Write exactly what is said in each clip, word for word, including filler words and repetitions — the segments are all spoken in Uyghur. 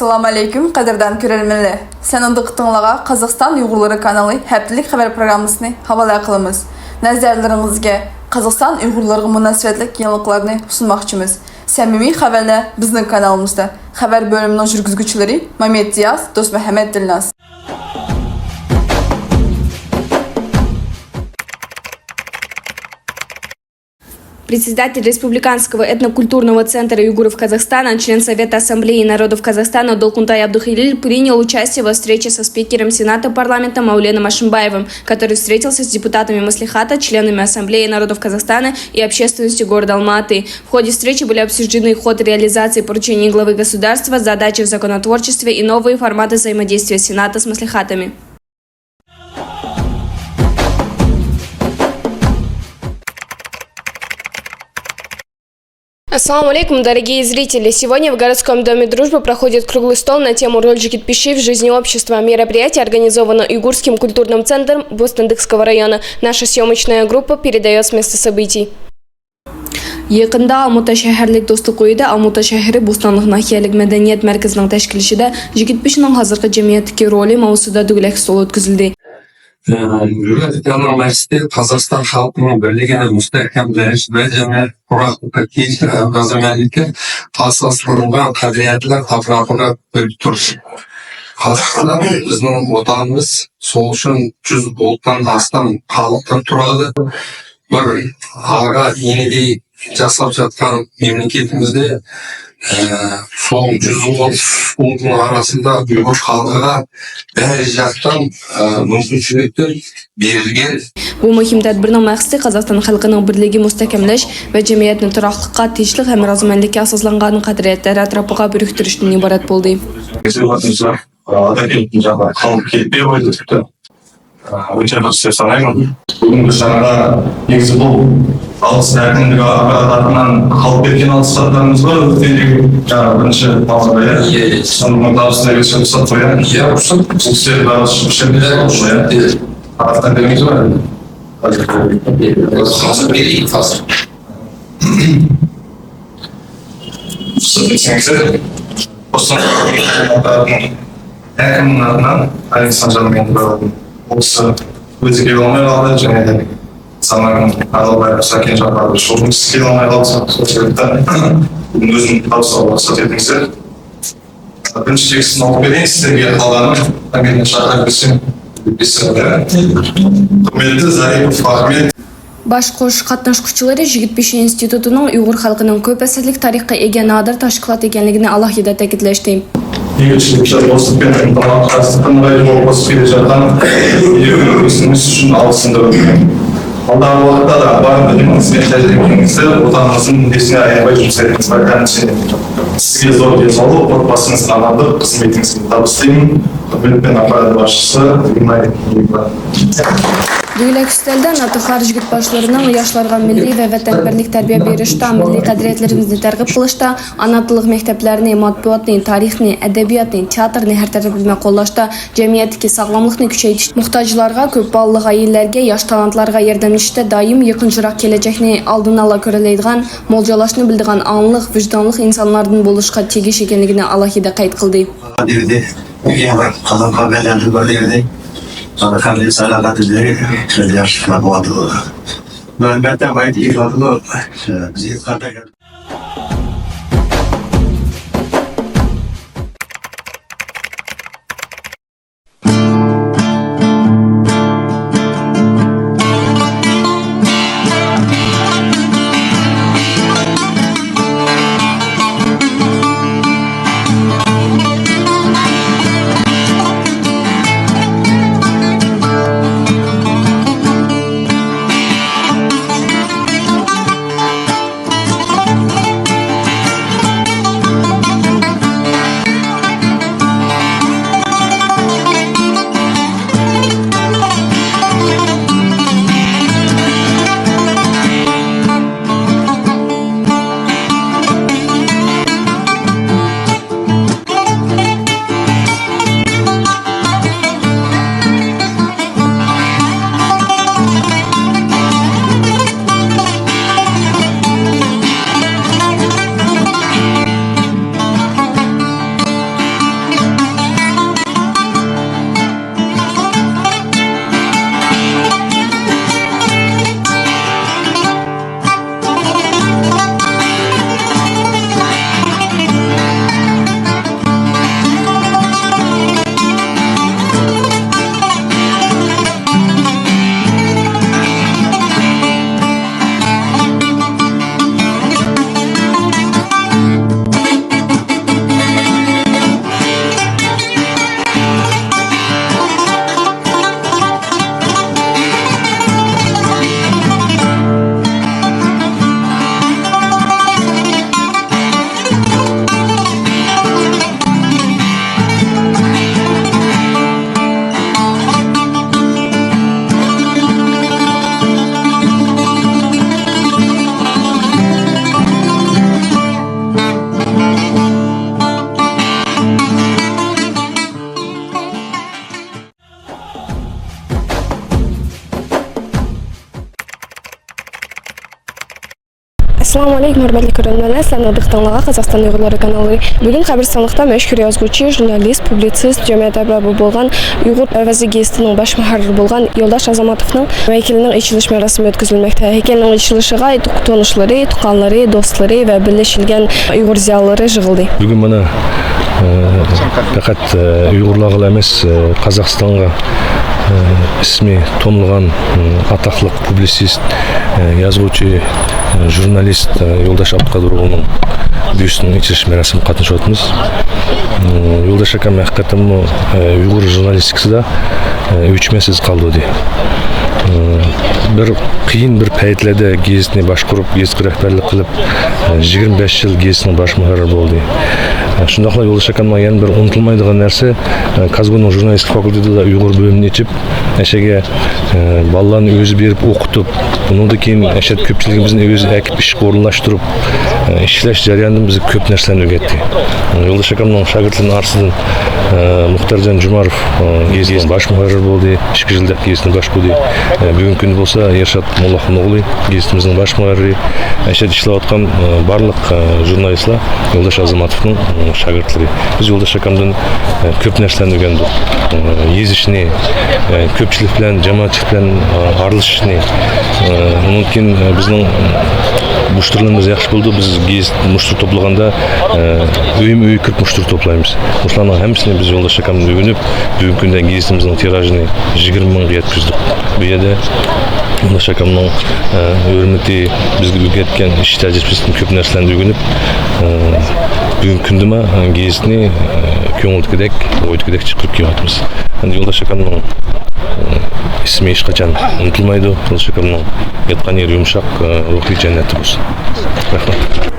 ئەسسالامۇ ئەلەيكۇم، قەدىردان كۆرەرمەنلەر. سىلەرنىڭ دىققىتىڭلارغا قازاقىستان ئۇيغۇرلىرى كانىلى ھەپتىلىك خەۋەر پروگراممىسىنى ھاۋالە قىلىمىز. نەزەرلىرىڭىزگە قازاقىستان ئۇيغۇرلىرىغا مۇناسىۋەتلىك يېڭىلىقلارنى سۇنماقچىمىز. سەمىمىي خەۋەرلەر بىزنىڭ كانالىمىزدا. خەۋەر بۆلۈمىنىڭ يۈرگۈزگۈچىلىرى مامەت دىياز، دوستمۇھەممەت دىلناز. Председатель Республиканского этнокультурного центра уйгуров Казахстана, член Совета Ассамблеи народов Казахстана Долкунтай Абдухалил принял участие во встрече со спикером Сената парламента Мауленом Ашимбаевым, который встретился с депутатами Маслихата, членами Ассамблеи народов Казахстана и общественностью города Алматы. В ходе встречи были обсуждены ход реализации поручений главы государства, задачи в законотворчестве и новые форматы взаимодействия Сената с маслихатами. Ассаламу алейкум, дорогие зрители! Сегодня в городском доме дружбы проходит круглый стол на тему «Роль жигит-биши в жизни общества». Мероприятие организовано Уйгурским культурным центром Бостандыкского района. Наша съемочная группа передает с места событий. يېقىندا ئالمۇتا شەھەرلىك دوستلۇق ئۆيىدە ئالمۇتا شەھىرى بوستانلىق ناھىيەلىك مەدەنىيەت مەركىزىنىڭ تەشكىللىشىدە يىگىت بېشىنىڭ ھازىرقى جەمئىيەتتىكى رولى ماۋزۇسىدا دۆگىلەك ستول ئۆتكۈزۈلدى. ئە، يۈرۈشۈشنىڭ مەقسىتى قازاقىستان خەلقىنىڭ بىرلىكىنى مۇستەھكەملەش ۋە جەمئىيەت تۇراقلىقلىقى، تىنچلىق ھەم رازىمەنلىككە ئاساسلانغان قەدرىيەتلەر ئەتراپىدا بىرلىكتە تۇرۇش. قازاقىستان بىزنىڭ ۋەتىنىمىز، سوغۇشتىن يۈز ئوتتۇز ئاستام خەلقتىن تۇرىدۇ. بىر ئاغا ئىنىدى جاساپ ياتقان مەملىكىتىمىزدە، ئە، سوغۇق يۈز ئوتتۇز ئارىسىدا ئۇيغۇر خەلقىگە بەش ياقتىن، ئە، مۇمكىنچىلىكتىن بېرىلگەن. بۇ مۇھىم تەدبىرنىڭ مەقسىتى قازاقىستان خەلقىنىڭ بىرلىكى مۇستەھكەملەش ۋە جەمئىيەتنى تۇراقلىققا، تىنچلىق ھەم رازىمەنلىككە ئاساسلانغان قەدرىيەتلەر ئەتراپىغا بىرىكتۈرۈشتىن ئىبارەت بولدى. Atatürk'ün canına kalıp gitmeye koydu. Hocam size sanayım. Бүгінгі шараға негізі бұл алғыс рәхімдік аппарат атынан хабарлап кеткен алғыс хаттарымыз бар. Өткендегі жаңағы бірінші тамызда, иә. Иә, иә. Соның табысына ерекше рұқсат қояды. Иә, рұқсат. Бұл кісілер бәрі шығып ішінде қояды. Иә. Аттан береміз бе? Қазір берейік, қазір. Рұқсат етсеңіздер, Қостанай әкімінің атынан Александр Меңдібайұлы, ол кісі өзі келе алмай қалды, және де заманның Адалбаев Сәкен Жапарович, ол кісі келе алмай қалды. Сол себепті бүгін өзім табыстауға рұқсат етіңіздер. Бірінші текстін оқып берейін сіздерге, қалғанын таңертең шақырып берсем, берсем, иә. Құрметті Зарипов Ахмет. باش قوشۇش قاتناشقۇچىلىرى يىگىت بېشى ئىنستىتۇتىنىڭ ئۇيغۇر خەلقىنىڭ كۆپ ئەسىرلىك تارىخقا ئىگە نادىر تاشكىلات ئىكەنلىكىنى ئالاھىدە تەكىتلەشتى. Бейбітшілікке, достық пен ынтымақтастықты нығайтуға қосып келе жатқан елеулі үлесіңіз үшін алғысымды білдіремін. Алдағы уақытта да бар біліміңіз бен тәжірибеңізді отаныңыздың мүддесіне аянбай жұмсайтыныңызға кәміл сенемін. Сізге зор денсаулық, отбасыңызға амандық, қызметіңізге табыс тілеймін. Құрметпен аппарат басшысы Гүлнай Нурова. دۆگىلەك ئۈستەلدە ناتىقلار يىگىت باشلىرىنىڭ ياشلارغا مىللىي ۋە ۋەتەنپەرۋەرلىك تەربىيە بېرىشتا، مىللىي قەدرىيەتلىرىمىزنى تەرغىب قىلىشتا، ئانا تىللىق مەكتەپلەرنى، مەتبۇئاتنى، تارىخنى، ئەدەبىياتنى، تىياتىرنى ھەر تەرەپلىمە قوللاشتا، جەمئىيەتتىكى ساغلاملىقنى كۈچەيتىش، موھتاج بالىلىق ئائىلىلەرگە، ياش تالانتلارغا ياردەملىشىشتە دائىم يېقىنچىراق كېلەچەكنى ئالدىنئالا كۆرەلەيدىغان، مولجىلاشنى بىلىدىغان ئاڭلىق، ۋىجدانلىق ئىنسانلاردىن بولۇشقا تېگىش ئىكەنلىكىنى ئالاھىدە قەيت قىلدى. دېدى. يەنە قازانغان بەدەلدىن بىر دېدى. قازاقىستان سالاھىيەتلىرى شۇنداق ياخشى بولىدۇ. مەن بەتتە بايىتىپ كېلىۋاتىدۇ. بىز ھېچقانداق ئەسسالامۇ ئەلەيكۇم، ھۆرمەتلىك كۆرۈرمەنلەر، سىلەرنى دىققىتىڭلارغا قازاقىستان ئۇيغۇرلىرى كانىلى. بۈگۈن قەبرىستانلىقتا مەشھۇر يازغۇچى، ژۇرنالىست، پۇبلىتسىست، جەمئىيەت ئەربابى بولغان، ئۇيغۇر ئاۋازى گېزىتىنىڭ باش مۇھەررىرى بولغان يولداش ئازاماتوفنىڭ ھەيكىلىنىڭ ئېچىلىش مەراسىمى ئۆتكۈزۈلمەكتە. ھەيكەلنىڭ ئېچىلىشىغا تونۇشلىرى، تۇغقانلىرى، دوستلىرى ۋە بىللە ئىشلىگەن ئۇيغۇر زىيالىيلىرى يىغىلدى. بۈگۈن مانا، ئە، پەقەت، ئە، ئۇيغۇرلارغىلا ئەمەس، ئە، قازاقىستانغا، ئە، ئىسمى تونۇلغان، ئە، ئاتاقلىق پۇبلىتسىست، ئە، يازغۇچى، ئە، ژۇرنالىست، ئە، يولداش ئابدۇقادىر ئوغلىنىڭ بيۇستىنىڭ ئېچىلىش مەراسىمىگە قاتنىشىۋاتىمىز. ئە، يولداش ئاكام ھەقىقەتەنمۇ، ئە، ئۇيغۇر ژۇرنالىستىكىسىدا، ئە، ئۆچمەس ئىز قالدۇردى. ئە، بىر قىيىن بىر پەيتلەردە گېزىتنى باشقۇرۇپ، گېزىتكە رەھبەرلىك قىلىپ، ئە، يىگىرمە بەش يىل گېزىتنىڭ باش مۇھەررىرى بولدى. ئە، شۇنداقلا يولداش ئاكامنىڭ يەنە بىر ئۇنتۇلمايدىغان نەرسە، ئە، كازگۇنىڭ ژۇرنالىستىكا فاكۇلتېتىدا ئۇيغۇر بۆلۈمىنى ئېچىپ، ئەشەگە، ئە، بالىلارنى ئۆزى بېرىپ ئوقۇتۇپ، ئۇنىڭدىن كېيىن ئەشەدە كۆپچىلىكىمىزنى ئۆزى ئەكىپ ئىشقا ئورۇنلاشتۇرۇپ، ئە، ئىشلەش جەريانىدا بىزگە كۆپ نەرسىلەرنى ئۆگەتتى. يولداش ئاكامنىڭ شاگىرتلىرىنىڭ ئارىسىدىن، ئە، مۇختەرجان جۇماروف، ئە، گېزىتنىڭ باش مۇھەررىرى بولدى، ئىككى يىل دەپ گېزىتنى باشقۇردى. ئە، بۈگۈنكى كۈندە بولسا ئېرشات موللاخۇن ئوغلى گېزىتىمىزنىڭ باش مۇھەررىرى، ئەشەدە ئىشلەۋاتقان، ئە، بارلىق، ئە، ژۇرنالىستلار يولداش ئازاماتوفنىڭ، ئە، شاگىرتلىرى. بىز يولداش ئاكامدىن، ئە، كۆپ نەرسىلەرنى ئۆگەندۇق. ئە، يېزىشنى، ئە، كۆپچىلىك بىلەن، جامائەتچىلىك بىلەن، ئە، ئارىلىشىشنى. ئە، ئۇنىڭدىن كېيىن، ئە، بىزنىڭ مۇشتۇرلىرىمىز ياخشى بولدى. بىز گېزىت مۇشتۇر توپلىغاندا، ئە، ئۆيمۇ ئۆيگە كىرىپ مۇشتۇر توپلايمىز. مۇشۇلارنىڭ ھەممىسىنى بىز يولداش ئاكامدىن ئۆگىنىپ، بۈگۈنكى كۈندە گېزىتىمىزنىڭ تىراژىنى يىگىرمە مىڭغا يەتكۈزدۇق. بۇ يەردە يولداش ئاكامنىڭ، ئە، ھۆرمىتى، بىزگە ئۆگەتكەن ئىش تەجرىبىسىدىن كۆپ نەرسىلەرنى ئۆگىنىپ، ئە، بۈگۈنكى كۈندىمۇ، ئە، گېزىتنى، ئە، كۆڭۈلدىكىدەك، ئويدىكىدەك چىقىرىپ كېلىۋاتىمىز. ئەمدى يولداش ئاكامنىڭ، ئە، ئىسمى ھېچقاچان ئۇنتۇلمايدۇ. يولداش ئاكامنىڭ ياتقان يېرى يۇمشاق، ئە، روھى جەننەتتە بولسۇن. رەھمەت.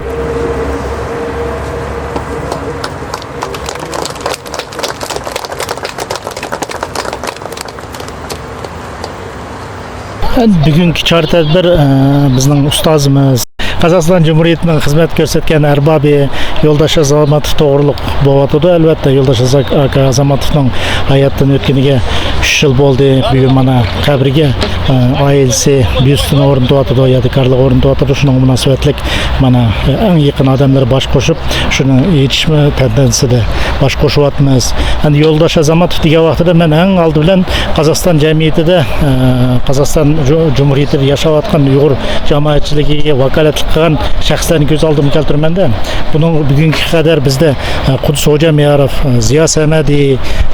بۈگۈنكى چارە تەدبىر، ئە، بىزنىڭ ئۇستازىمىز، قازاقىستان جۇمھۇرىيىتىنىڭ خىزمەت كۆرسەتكەن ئەربابى يولداش ئازاماتوف توغرۇلۇق بولۇۋاتىدۇ. ئەلۋەتتە، يولداش ئازا-، ئاكا ئازاماتوفنىڭ ھاياتتىن ئۆتكىنىگە ئۈچ يىل بولدى. بۈگۈن مانا قەبرىگە، ئە، ئائىلىسى بيۇستىنى ئورنىتىۋاتىدۇ، يادىكارلىق ئورنىتىۋاتىدۇ. شۇنىڭغا مۇناسىۋەتلىك مانا، ئە، ئەڭ يېقىن ئادەملىرى باش قوشۇپ، شۇنى ئېيتىشمۇ تەنتەنىسىدە باش قوشۇۋاتىمىز. ئەمدى يولداش ئازاماتوف دېگەن ۋاقتىدا مەن ئەڭ ئالدى بىلەن قازاقىستان جەمئىيىتىدە، ئە، قازاقىستان جۇ-، جۇمھۇرىيىتىدە ياشاۋاتقان ئۇيغۇر جامائەتچىلىكىگە ۋاكالەتلىك قىلغان شەخسلەرنى كۆز ئالدىمغا كەلتۈرىمەن-دە. بۇنىڭ بۈگۈنكى قەدەر بىزدە، ئە، قۇدۇس خوجامياروف، ئە، زىيا سەمەدى،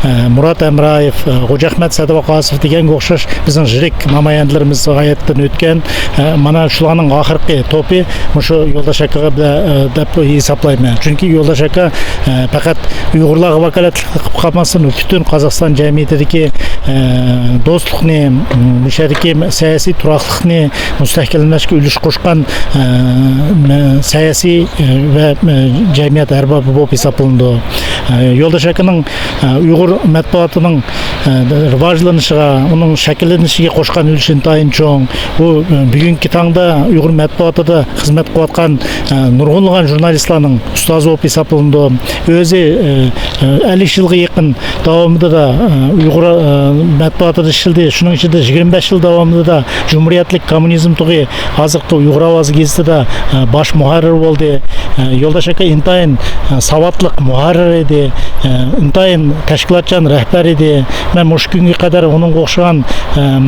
ئە، مۇرات ئەمرايېف، ئە، خوجا ئەخمەت سەدىۋاقاسوف دېگەنگە ئوخشاش بىزنىڭ يىرىك نامايەندىلىرىمىز ھاياتتىن ئۆتكەن. ئە، مانا شۇلارنىڭ ئاخىرقى توپى مۇشۇ يولداش ئاكىغا بىلە، ئە، دەپ ھېسابلايمەن. چۈنكى يولداش ئاكا، ئە، پەقەت ئۇيغۇرلارغا ۋاكالەتلىك قىلىپ قالماستىن، پۈتۈن قازاقىستان جەمئىيىتىدىكى، ئە، دوستلۇقنى، مۇشۇ يەردىكى سىياسىي تۇراقلىقنى مۇستەھكەملەشكە ئۈلۈش قوشقان، ئە، مە-، سىياسىي، ئە، ۋە، ئە، جەمئىيەت ئەربابى بولۇپ ھېسابلىنىدۇ. ئە، يولداش ئاكىنىڭ، ئە، ئۇيغۇر مەتبۇئاتىنىڭ، ئە، راۋاجلىنىشىغا، ئۇنىڭ شەكىللىنىشىگە قوشقان ئۈلۈشى ئىنتايىن چوڭ. ئۇ، ئە، بۈگۈنكى تاڭدا ئۇيغۇر مەتبۇئاتىدا خىزمەت قىلىۋاتقان، ئە، نۇرغۇنلىغان ژۇرنالىستلارنىڭ ئۇستازى بولۇپ ھېسابلىنىدۇ. ئۆزى، ئە، ئە، ئەللىك يىلغا يېقىن داۋامىدا، ئە، ئۇيغۇر، ئە، مەتبۇئاتىدا ئىشلىدى. شۇنىڭ ئىچىدە يىگىرمە بەش يىل داۋامىدا جۇمھۇرىيەتلىك كوممۇنىزم تۇغى، ھازىرقى ئۇيغۇر ئاۋازى گېزىتىدە، ئە، باش مۇھەررىر بولدى. ئە، يولداش ئاكا ئىنتايىن، ئە، ساۋاتلىق مۇھەررىر ئىدى. ئە، ئىنتايىن تەشكىلاتچان رەھبەر ئىدى. مەن مۇشۇ كۈنگە قەدەر ئۇنىڭغا ئوخشىغان، ئەم،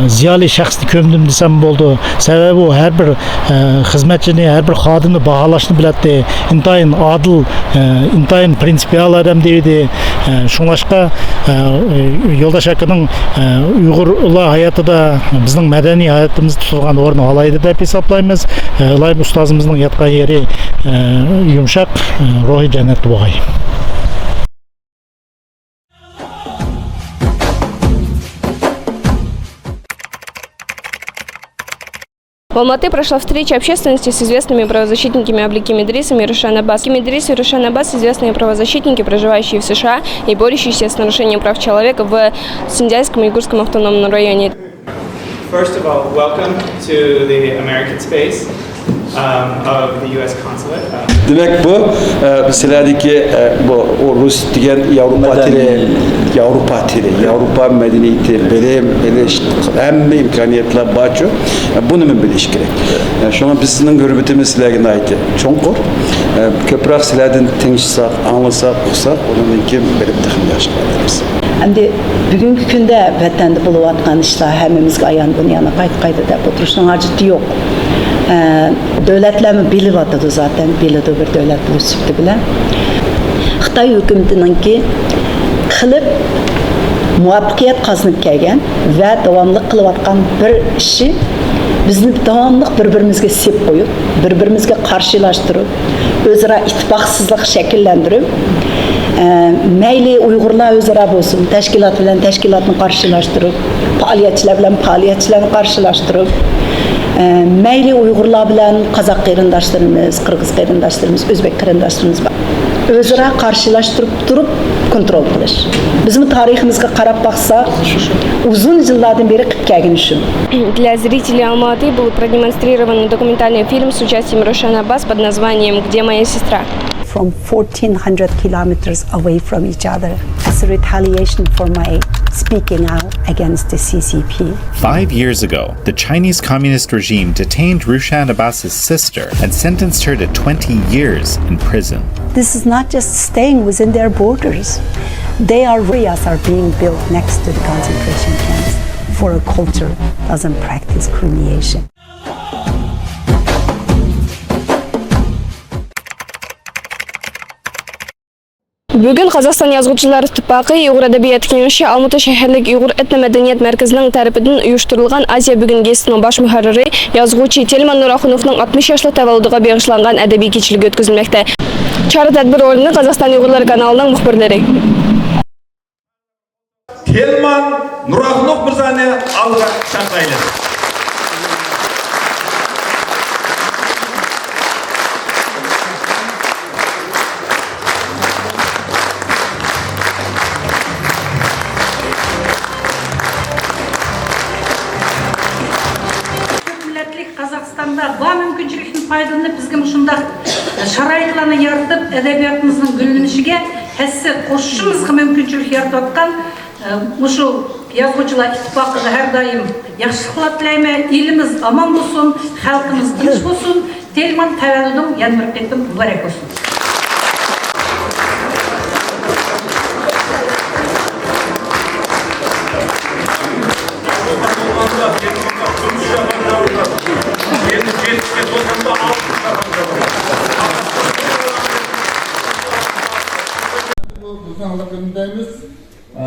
زىيالىي شەخسنى كۆمدۈم دېسەم بولىدۇ. سەۋەبى ئۇ ھەر بىر، ئە، خىزمەتچىنى، ھەر بىر خادىمنى باھالاشنى بىلەتتى. ئىنتايىن ئادىل، ئە، ئىنتايىن پرىنسىپىئال ئادەم دەيدۇ. ئە، شۇڭلاشقا، ئە، يولداش ئاكىنىڭ، ئە، ئۇيغۇرلار ھاياتىدا، بىزنىڭ مەدەنىي ھاياتىمىزدا تۇتۇلغان ئورنى ئالاھىدە دەپ ھېسابلايمىز. ئە، ئىلاھىم ئۇستازىمىزنىڭ ياتقان يېرى، ئە، يۇمشاق، ئە، روھى جەننەتتە بولغاي. В Алматы прошла встреча общественности с известными правозащитниками Абликим Идрисом и Рушан Аббас. Абликим Идрис и Рушан Аббас — известные правозащитники, проживающие в С Ш А и борющиеся с нарушением прав человека в Синьцзянском уйгурском автономном районе. First of all, welcome to the American space. um, of the U S consulate. Uh, دېمەك، بۇ، ئە، سىلەردىكى، ئە، بۇ، ئۇ رۇس دېگەن ياۋروپا تىلى، ياۋروپا تىلى، ياۋروپا مەدەنىيىتى، بىلىم ئېلىش، ھەممە ئىمكانىيەتلەر بارچۇ. ئە، بۇنىمۇ بىلىش كېرەك. ئە، شۇڭا بىز، سىزنىڭ ھۆرمىتىمىز سىلەرگە ناھايىتى چوڭقۇر. ئە، كۆپرەك سىلەردىن تىڭشىساق، ئاڭلىساق، ئۇقساق، ئۇنىڭدىن كېيىن بىلىپ تېخىمۇ ياخشى بىلىمىز. ئەمدى بۈگۈنكى كۈندە ۋەتەندە بولۇۋاتقان ئىشلار ھەممىمىزگە ئايان، بۇنى يەنە قايتا-قايتا دەپ ئولتۇرۇشنىڭ ھاجىتى يوق. ئە، دۆلەتلەرمۇ بىلىۋاتىدۇ زاتەن، بىلىدۇ بىر دۆلەت بولۇش سۈپىتى بىلەن. خىتاي ھۆكۈمىتىنىڭكى قىلىپ مۇۋەپپەقىيەت قازىنىپ كەلگەن ۋە داۋاملىق قىلىۋاتقان بىر ئىشى، بىزنى داۋاملىق بىر-بىرىمىزگە سېپ قويۇپ، بىر-بىرىمىزگە قارشىلاشتۇرۇپ، ئۆزئارا ئىتتىپاقسىزلىق شەكىللەندۈرۈپ، ئە، مەيلى ئۇيغۇرلار ئۆزئارا بولسۇن، تەشكىلات بىلەن تەشكىلاتنى قارشىلاشتۇرۇپ، پائالىيەتچىلەر بىلەن پائالىيەتچىلەرنى قارشىلاشتۇرۇپ، ئە، مەيلى ئۇيغۇرلار بىلەن قازاق قېرىنداشلىرىمىز، قىرغىز قېرىنداشلىرىمىز، ئۆزبېك قېرىنداشلىرىمىز بار. ئۆزئارا قارشىلاشتۇرۇپ تۇرۇپ كونترول قىلىش. بىزمۇ تارىخىمىزغا قاراپ باقساق، ئۇزۇن يىللاردىن بېرى قىلىپ كەلگىنى شۇ. Для зрителей Алматы был продемонстрирован документальный фильм с участием Рушана Аббас под названием «Где моя сестра?». From fourteen hundred kilometers away from each other as a retaliation for my speaking out against the C C P. Five years ago, the Chinese communist regime detained Rushan Abbas's sister and sentenced her to twenty years in prison. This is not just staying within their borders. They are, areas are being built next to the concentration camps for a culture doesn't practice cremation. بۈگۈن قازاقىستان يازغۇچىلار ئىتتىپاقى ئۇيغۇر ئەدەبىيات كېڭىشى ئالمۇتا شەھەرلىك ئۇيغۇر ئېتنو مەدەنىيەت مەركىزىنىڭ تەرىپىدىن ئۇيۇشتۇرۇلغان ئاسىيا بۈگۈن گېزىتىنىڭ باش مۇھەررىرى، يازغۇچى تېلېمان نۇراخۇنوفنىڭ ئاتمىش ياشلىق تەۋەللۇدىغا بېغىشلانغان ئەدەبىي كېچىلىك ئۆتكۈزۈلمەكتە. چارە تەدبىر ئورنىنى قازاقىستان ئۇيغۇرلىرى كانالىنىڭ مۇخبىرلىرى. تېلېمان نۇراخۇنوف مىرزانى ئالغا چاقىرايلى. كۆپ مىللەتلىك قازاقىستاندا بار مۇمكىنچىلىكتىن پايدىلىنىپ، بىزگە مۇشۇنداق شارائىتلارنى يارىتىپ، ئەدەبىياتىمىزنىڭ گۈللىنىشىگە ھەسسە قوشۇشىمىزغا مۇمكىنچىلىك يارىتىۋاتقان، ئە، مۇشۇ يازغۇچىلار ئىتتىپاقىغا ھەر دائىم ياخشىلىقلار تىلەيمەن. ئېلىمىز ئامان بولسۇن، خەلقىمىز تىنچ بولسۇن. تېلېمان تەۋەللۇدۇڭ يەنە بىر قېتىم مۇبارەك بولسۇن. بىزنىڭ ھەلقىمىزدىمىز. ئە،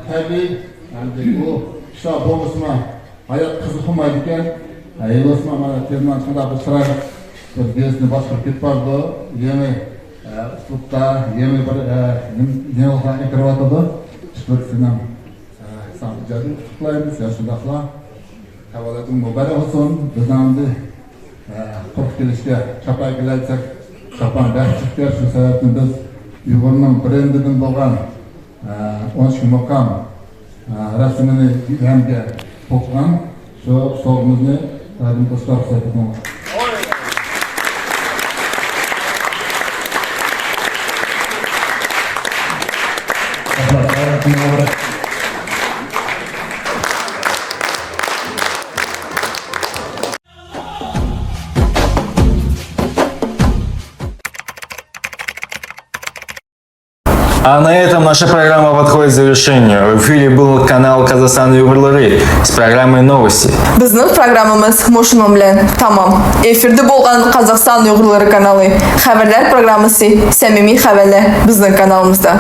تەبىئىي، ئەمدى بۇ ئىشلار بولمىسىمۇ، ھايات قىزىقمايدىكەن. ئە، ھېلىسىمۇ مانا تېلېمان شۇنداق بىر چىرايلىق بىر گېزىتنى باشقۇرۇپ كېتىپ بارىدۇ. يېڭى، ئە، ئۇسلۇبتا، يېڭى بىر، ئە، يېڭىلىقلارنى كىرىۋاتىدۇ. شۈكۈر سېنىڭ، ئە، ساڭا ئىجادىي ئۇتۇق تىلەيمىز. يا شۇنداقلا تەۋەللۇدۇڭ مۇبارەك بولسۇن. بىزنىڭ ئەمدى، ئە، قۇرۇق كېلىشكە چاپان كېلەلىسەك، چاپان بەك چىقتى. شۇ سەۋەبتىن بىز ئۇيغۇرنىڭ برېندىدىن بولغان ئون ئىككى مۇقام رەسىمىنى يۈرەمگە توقۇغان شۇ سوۋغىمىزنى تەقدىم قىلىشقا رۇخسەت ئېتىڭلار. А на этом наша программа подходит к завершению. В эфире был канал «Казахстан Уйгурлары» с программой «Новости». بىزنىڭ پروگراممىمىز مۇشۇنىڭ بىلەن تامام. ئېفىردا بولغان قازاقىستان ئۇيغۇرلىرى كانالى خەۋەرلەر پروگراممىسى، سەمىمىي خەۋەرلەر بىزنىڭ كانالىمىزدا.